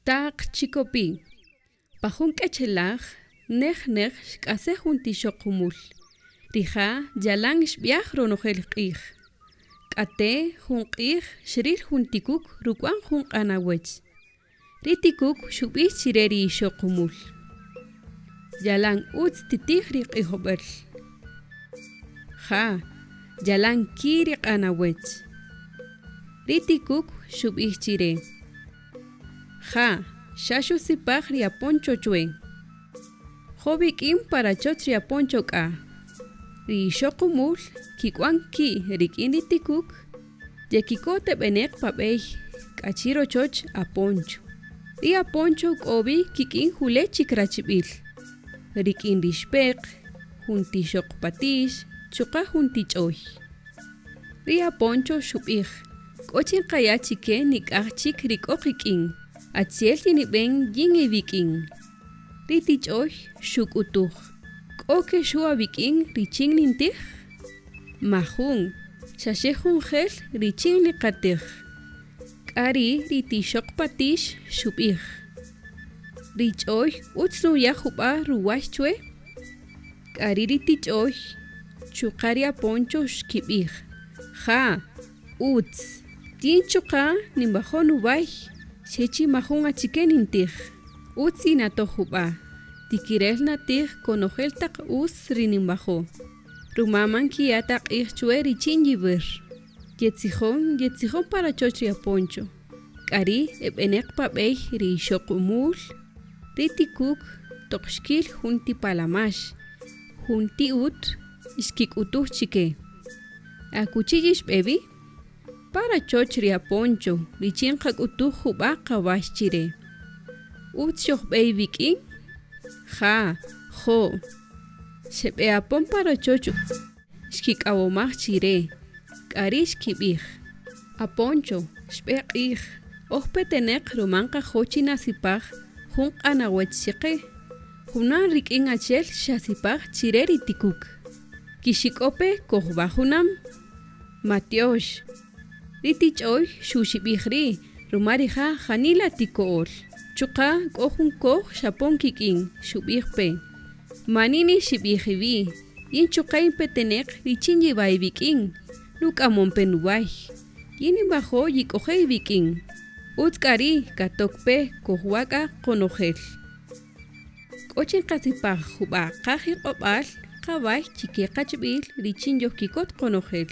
Taq chikopi'. Pa jun k'echelaj, nej nej xk'ase' jun ti ixöq jumul. Rija' yalan xb'yaj ronojel q'ij. K'ate' jun q'ij xrïl jun ti kuk ruk'wan jun q'anawäch. Ri ti kuk xub'ij chi re ri ixöq jumul, Yalan ütz titij ri q'ijob'äl. Ja, yalan ki' ri q'anawäch. Ri ti kuk xub'ij chi re. Ja, xa xusipaj ri aponcho chwe. Jo' wik'in pa rachoch ri aponcho k'a. Ri ixöq jumul kik'wan ki' rik'in ri ti kuk, yekikot e b'enäq pa b'ey k'a chi rochoch aponcho. Ri aponcho k'o wi kik'in jule' chik rachib'il, rik'in ri xpeq, jun ti ixöq patix chuqa' jun ti ch'oy. Ri aponcho xub'ij, K'o chi nqaya' chi ke nik'aj chik ri k'o qik'in, achi'el yinib'en yin iwik'in. Ri ti ch'oy xuk'utuj, K'o ke xu awik'in richin nintij? Majun, xa xe jun jel richin niqatij. K'a ri' ri ti ixöq patix xub'ij, Ri ch'oy utz nuya' jub'a' ruwäch chwe? K'a ri' ri ti ch'oy chuqa' ri aponcho xkib'ij, Ja, utz. Yin chuqa' ninwajo' nuway, xe chi majun achike nintij. Utz yinatoj jub'a', tikirel natij konojel taq us ri ninwajo', ruma man nkiya' ta q'ij chwe richin yiwär. Yetzijon, yetzijon pa rachoch ri aponcho. K'a ri' e b'enäq pa b'ey ri ixöq umül, ri ti kuk toq xkïl jun ti palamax, jun ti üt xkik'utuj chi ke, Akuchi yixb'e wi? Pa rachoch ri aponcho richin nqak'utuj jub'a' qawäch chi re. Ütz xojb'e iwik'in? Ja, jo'. Xeb'e'apon pa rachoch Xkik'awomaj chi re, k'a ri' xkib'ij, A Poncho, xb'e q'ij, oj peteneq ruma nqajo' chi nasipaj jun q'anawech chi qe, junan rik'in achi'el xasipaj chi re ri ti kuk. Kixik'o pe kojb'a junam. Matyox. Ri ti ch'oy xuxib'ij ri' ruma rija' janila ti ko'ol. Chuqa' k'o jun koj xapon kik'in, xub'ij pe, Mani nixib'ij iwi', yin chuqa' in peteneq richin yib'a iwik'in, nuk'amon pe nuway. Yin ninwajo' yik'oje' iwik'in. Utz k'a ri' katok pe kojwa' k'a qonojel. K'o chi nqasipaj jub'a' qajiq'ob'al qaway chi ke qachb'il richin yojkikot qonojel.